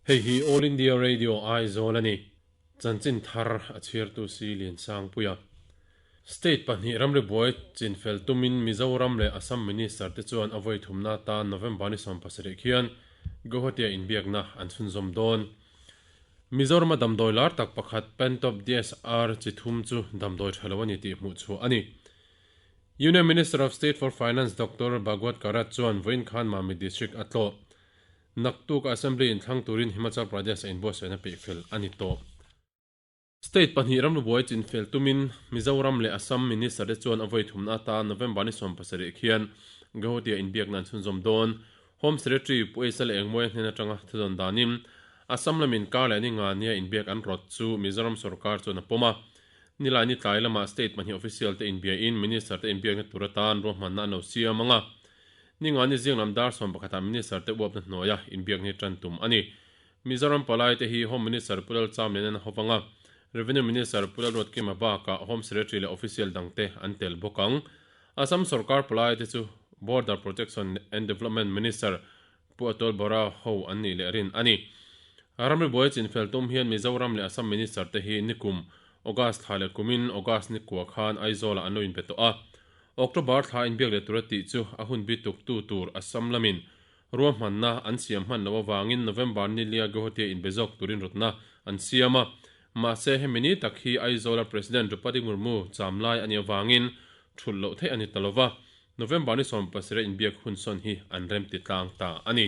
Hei hi All India Radio Aizawl a ni. Chanchin thar a chhiartu si Liansangpuia. State pahnih ramri buai chinfel tumin Mizoram leh Assam Minister te chuan a vawi thumna atan November ni 17 khian Guwahati-a inbiakna an chhunzawm dawn. Mizorama damdawi lar tak pakhat Pantop DSR chi thum chu damdawi tha lo a ni tih hmuh chhuah a ni. Union Minister of State for Finance Doctor Bhagwat Karad chuan vawiin khan Mamit District a tlawh. Naktuk Assembly inthlang turin Himachal Pradesh a inbuatsaihna peihfel a ni tawh. State pahnih ramlubuai chinfel tumin Mizoram leh Assam Minister te chuan a vawi thumna atan November ni 17 khian Guwahati-ah inbiakna an chhunzawm dawn. Home Secretary Pu Eisa leh Engmawia hnen atanga thudawn danin Assam lamin kar leh ni nga nia inbiak an rawt chu Mizoram sorkar chuan a pawm a. Nilai ni tlai lamah state pahnih official te inbiain Minister te inbiakna tur atan ruahmanna an lo siam ang a. Ni nga ni ziang lam dar 11 ah Minister te uapna hnuaia inbiakna hi tan tum a ni. Mizoram palai te hi Home Minister Pu Lalchamlian an hawp ang a, Revenue Minister Pu Lalruatkima bakah Home Secretary leh official dangte an tel bawk ang. Assam sorkar palai te chu Border Protection and Development Minister Pu Atul Bora ho an nih leh rin a ni. Ramri buai chinfel tum hian Mizoram leh Assam Minister te hi nikum August thla leh kumin August ni kua khan Aizawl-ah an lo inpe tawh a. October thla inbiak leh tura tih chu a hun bi tuktu tur Assam lamin ruahmanna an siam hman loh avangin November ni lia Guwahati-a inbe zawk turin rawtna an siam a. Mahse, hemi ni tak hi Aizawl-a President Draupadi Murmu cham lai a nih avangin thulh loh theih a ni ta lo va. November ni 17 inbiak hun sawn hi an rem ti tlang ta a ni.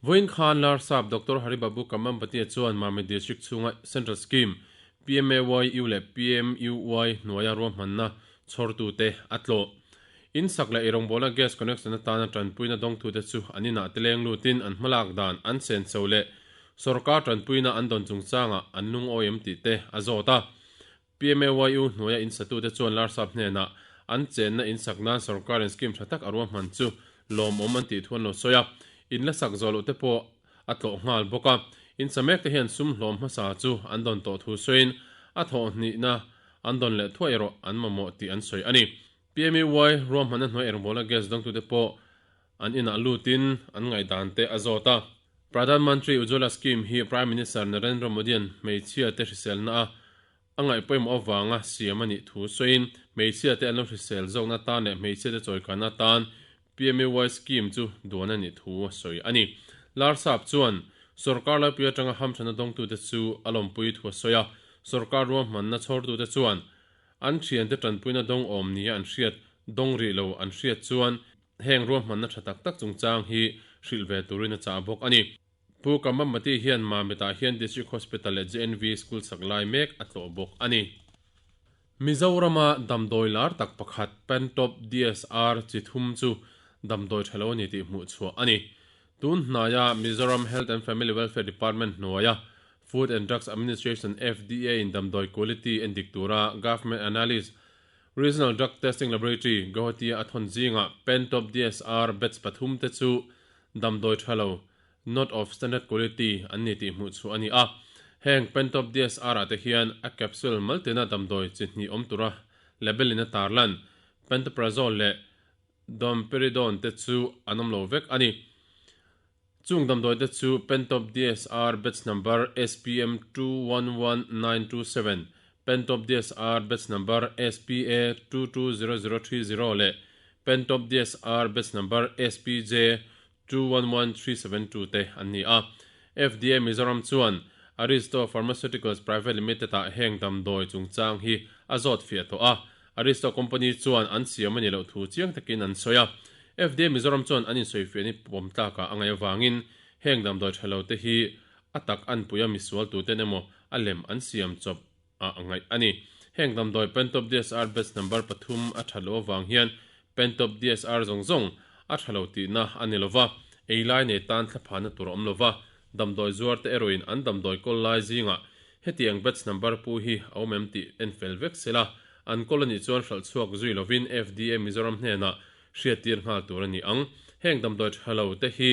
Vawiin khan Larsap Doctor Haribabu Kamambati-a chuan Mamit District chhunga Central Scheme PMAY-U leh PMUY hnuaia ruahmanna chhawrtute a tlawh. In sak leh eirawngbawlna gas connection atana tanpuina dawngtute chu an inah te leng lutin an hmalak dan an senso leh sorkar tanpuina an dawn chungchangah an lungawi em tih te a zawt a. PMAYU hnuaia in satute chuan Larsap hnenah an chenna in sak nan sorkarin scheme tha tak a ruahman chu lawmawm an tih thu an lo sawi a, in la sak zawh loh te pawh a tlawh nghal bawk a. In sa mek te hian sum hlawm hmasa chu an dawn tawh thu sawiin a thawh hnihna an dawn leh thuai erawh an mamawh tih an sawi a ni. PMAY ruahmanna hnuai erawngbawl-a gas dawngtute pawh an inah lutin an ngaihdan te a zawt a. Pradhan Mantri Ujjwala Scheme hi Prime Minister Narendra Modi-a'n hmeichhia te hriselna a a ngaih pawimawh avanga siam a nih thu sawiin hmeichhia te an lo hrisel zawkna atan leh hmeichhia te chawikana atan PMAY Scheme chu duan a nih thu a sawi a ni. Larsap chuan sorkar laipui atanga hamthana dawngtute chu a lawmpui thu a sawi a, sorkar ruahmanna chhawrtute chuan an thiante tanpuina dawng awm nia an hriat dawng rih lo an hriat chuan Heng ruahmanna tha tak tak chungchang hi hrilh ve turin a chah bawk a ni. Pu Kamamati hian Mamitah hian District Hospital leh JNV School sak lai mek a tlawh bawk a ni. Mizorama damdawi lar tak pakhat Pantop DSR chi thum chu damdawi tha lo a ni tih hmuh chhuah a ni. Tun hnaia Mizoram Health and Family Welfare Department hnuaia Food and Drugs Administration, FDA, in damdawi quality endik tura Government Analyst Regional Drug Testing Laboratory, Guwahati-a a thawn zingah Pantop DSR batch pathum te chu damdawi tha lo, not of standard quality, an ni tih hmuh chhuah a ni a. Heng Pantop DSR ah te hian a capsule maltina damdawi chi hnih awm tura label in a tarlan Pantoprazole leh Domperidone te chu an awm lo vek a ni. Chung damdawi te chu Pantop DSR batch number SPM 211927, Pantop DSR batch number SPA 220030 leh Pantop DSR batch number SPJ 211372 te an ni a. FDA Mizoram chuan Aristo Pharmaceuticals Private Limited ah heng damdawi chungchang hi a zawt fiah tawh a. Aristo company chuan an siam a ni loh thu chiang takin an sawi a. FDA Mizoram chuan an insawifiah ni pawm tlakah a ngaih avangin heng damdawi tha lo te hi a tak anpuia misual tuten emaw a lem an siam chawp ah a ngaih a ni. Heng damdawi Pantop DSR batch number pathum a that loh avang hian Pantop DSR zawng zawng a tha lo tihna a ni lova, ei lai nei tan thlaphana tur a awm lova, damdawi zuar te erawhin an damdawi kawl lai zingah hetiang batch number pu hi a awm em tih en fel vek sela, an kawl a nih chuan hralh chhuak zui lovin FDA Mizoram hnenah hriattir nghal tur a ni ang. Heng damdawi tha lo te hi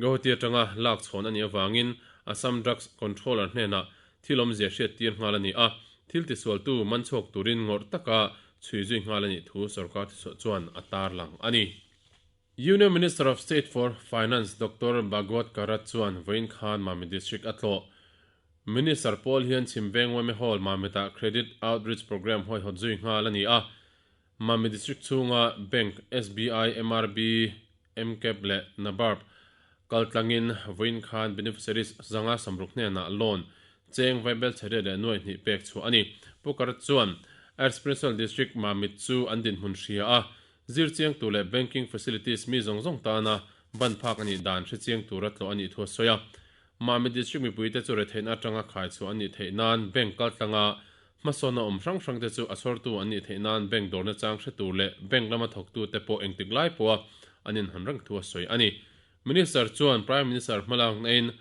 Guwahati atanga lak chhawn a nih avangin Assam Drugs Controller hnenah thil awmzia hriattir nghal a ni a, thil tisualtu man chhuak turin ngawrh taka chhui zui nghal a nih thu sorkar thuchhuah chuan a tarlang a ni. Union Minister of State for Finance Doctor Bhagwat Karad chuan vawiin khan Mamit District a tlawh. Minister pawl hian Chhimveng Weme Hall Mamit-ah Credit Outreach Programme huaihawt zui nghal a ni a. Mamit District chhunga Bank, SBI, MRB, MCAP leh NABARD kaltlangin vawiin khan beneficiaries zanga samruk hnenah loan cheng vaibel chheriat leh nuai hnih pek chhuah a ni. Pu Karad chuan Aspirational District Mamit chu an dinhmun hria a, Zirchiang tur leh banking facilities mi zawng zawng tana ban phak a nih dan hrechiang tura tlawh a nih thu a sawi a. Mamit District mipuite chu retheihna atanga khaichhuah an nih theih nan bank kaltlanga hmasawnna awm hrang hrangte chu a chhawrtu an nih theih nan bank dawrna chang hre tur leh bank lama thawktute pawh engtik lai pawha an inhawn reng thu a sawi a ni. Minister chuan Prime Minister hmalaknain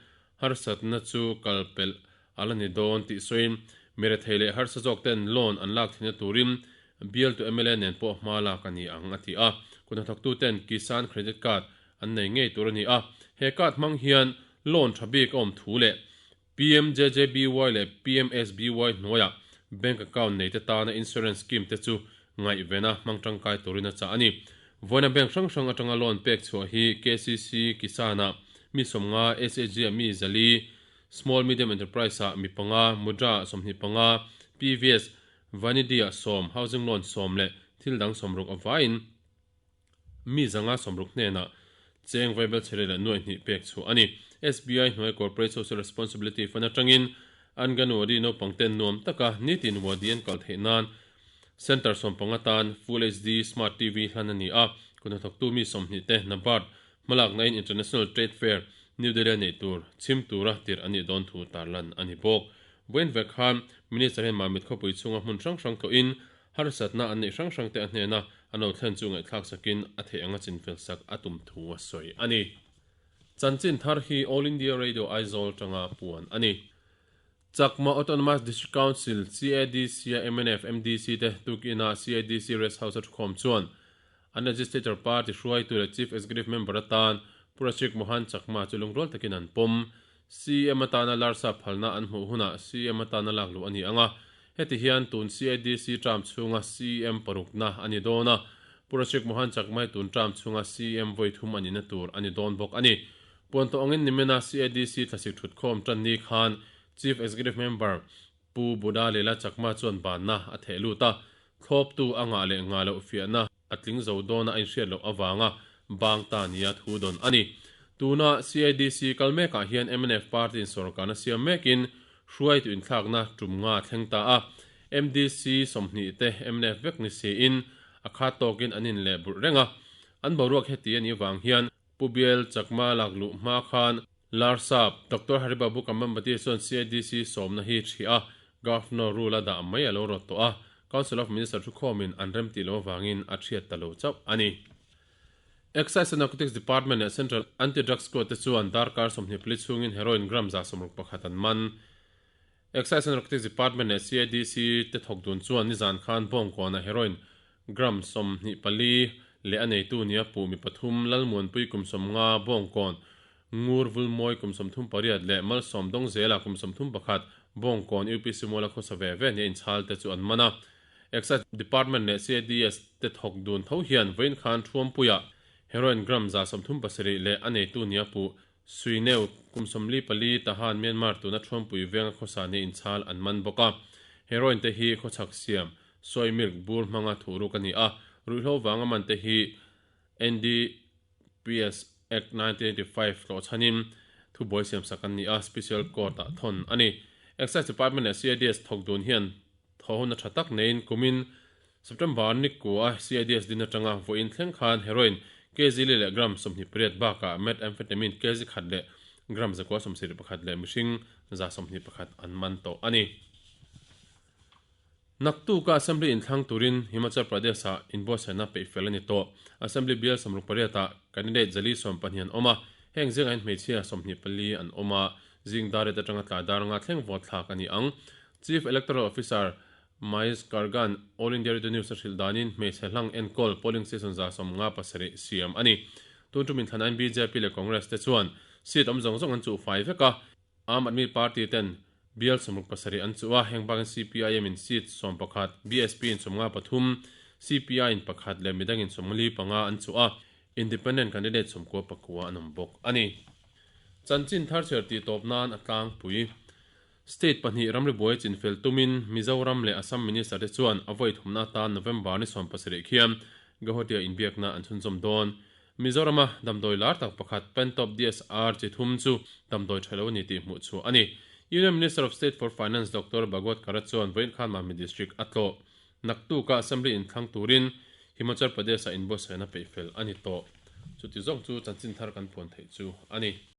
harsatna chu kal pelh a la ni dawn tih sawiin mi rethei leh harsa zawk ten loan an lak theihna turin bialtu mla nen pawh hma lak a ni ang a ti a. Kut hnathawktu ten Kisan Credit Card an nei ngei tur a ni a, he card hmang hian loan tha bik a awm thu leh PMJJBY leh PMSBY hnuaiah bank account neite tana insurance scheme te chu ngaihvena hmang tangkai turin a chah a ni. Vawiina bank hrang hrang atanga loan pek chhuah hi KCC Kisan-ah mi 50, SHG-ah mi 400, Small Medium Enterprise-ah mi panga, Mudra-ah 25, PVS, Vanidhi-ah sawm, Housing Loan sawm leh thil dang 60 avaiin mi 160 hnenah cheng vaibel chhere leh nuai hnih pek chhuah a ni. SBI hnuai Corporate Social Responsibility Fund atangin Anganwadi naupangten nuam taka nitin wadi an kal theih nan Centre 15 tan Full HD Smart TV hlan a ni a, kut hnathawktu mi 20 te NABARD Hmalaknain International Trade Fair, New Delhi-a neih tur chhim tura tirh a nih dawn thu tarlan a ni bawk. Vawiin vek khan Minister hian Mamit khawpui chhunga hmun hrang hrang tlawhin harsatna an neih hrang hrangte a hnena an lo thlen chu ngaihthlak sakin a theih anga chinfel sak a tum thu a sawi a ni. Chanchin thar hi All India Radio Aizawl tanga puan a ni. Chakma Autonomous District Council, CADC, a mnf, MDC te tukin a CADC Rest House a thukhawm chuan an Legislature Party hruaitu leh Chief Executive Member atan Pu Rashik Mohan Chakma chu lungrual takin an pawm. CM atana Larsa phalna an hmuh hunah CM atana lak luh a ni ang a, heti hian tun CADC term chhunga CM parukna a ni dawn a, Pu Rashik Mohan Chakma hi tun term chhunga CM vawi thum a nihna tur a ni dawn bawk a ni. Puan tawh angin nimina CADC thlasik thutkhawm tan ni khan Chief Executive Member Pu Buddha Lela Chakma chuan banna a theh lut a, thlawptu a ngah leh ngah loh fiahna a tling zo dawna a inhriat loh avanga bang ta nia thu dawn a ni. Tuna CADC kal mekah hian mnf party in sawrkarna siam mekin hruaitu inthlakna tum nga thleng ta a, MDC 20 te mnf vek ni siin a khat tawkin an inleh burh reng a, an boruak heti a nih vang hian Pu Biel Chakma lak luh hma khan Larsap, Doctor Haribabu Kambhampati chuan CADC sawmna hi ṭhi a, Governor rule a dah mai a lo rawt tawh a, Council of Minister thukhawmin an remtih loh avangin a ṭhiat ta lo chauh a ni. Excise and Narcotics Department leh Central Anti-Drug Squad te chuan darkar 24 chhungin heroin gram 61 an man. Excise and Narcotics Department leh CADC te thawk dun chuan nizan khan Bawngkawnah heroin gram 24 leh a neitu nia puh mi pathum Lalmuanpui kum 50 Bawngkawn, Ngur Vulmawi kum 38 leh Malsawm Dawngzela kum 31 Bawngkawn UPC Muala khawsa ve ve nia inchhal te chu an man a. Excise Department leh CADS te thawk dun tho hian vawiin khan Thuampuiah heroin gram 37 leh a neitu nia puh Suineu, kum 44 Tahan Myanmar tuna Thuampui venga khawsa nia inchhal an man bawk a. Heroin te hi khawchhak siam, soy milk, bur hmanga thuhruk a ni a. Ruihhlo vanga man te hi NDPS Act 1985 tlawh chhanin thubuai siamsak an ni a, Special Court ah thawn a ni. Excise Department leh CIDS thawk dun hian thaw hun a tha tak neiin kumin September nikua CIDS din atanga vawiin thleng khan heroin kg li leh gram 28 bakah methamphetamine kg khat leh gram 971 leh mihring 121 an man tawh a ni. Naktuka Assembly inthlang turin Himachal Pradesh-ah inbuatsaihna peih fel a ni tawh. Assembly bial 68 ah candidate 112 an awm a, heng zingah hian hmeichhia 24 an awm a, zing dar riat atanga tlai dar nga thleng vote thlak a ni ang. Chief Electoral Officer Mahesh Garg-a'n All India Radio News a hrilh danin hmeichhe hlang enkawl polling station 57 siam a ni. Tun tum inthlanain bjp leh Congress te chuan seat awm zawng zawng an chuh fai vek a, Aam Aadmi Party ten bial 67 an chuh a, heng bakin CPIM in seat 11, BSP in 53, CPI in pakhat leh midangin 45 an chuh a. Independent candidate 99 an awm bawk a ni. Chanchin thar chhiar tih tawp nan a tlangpui. State pahnih ramri buai chinfel tumin Mizoram leh Assam Minister te chuan a vawi thumna atan November ni 17 khian Guwahati-ah inbiakna an chhunzawm dawn. Mizorama damdawi lar tak pakhat Pantop DSR chi thum chu damdawi tha lo a ni tih hmuh chhuah a ni. Union Minister of State for Finance Doctor Bhagwat Karad chuan vawiin khan Mamit District a tlawh. Naktuka Assembly inthlang turin Himachal Pradesh-ah inbuatsaihna peihfel a ni tawh. Chuti zawng chu chanchin thar kan puan theih chu a ni.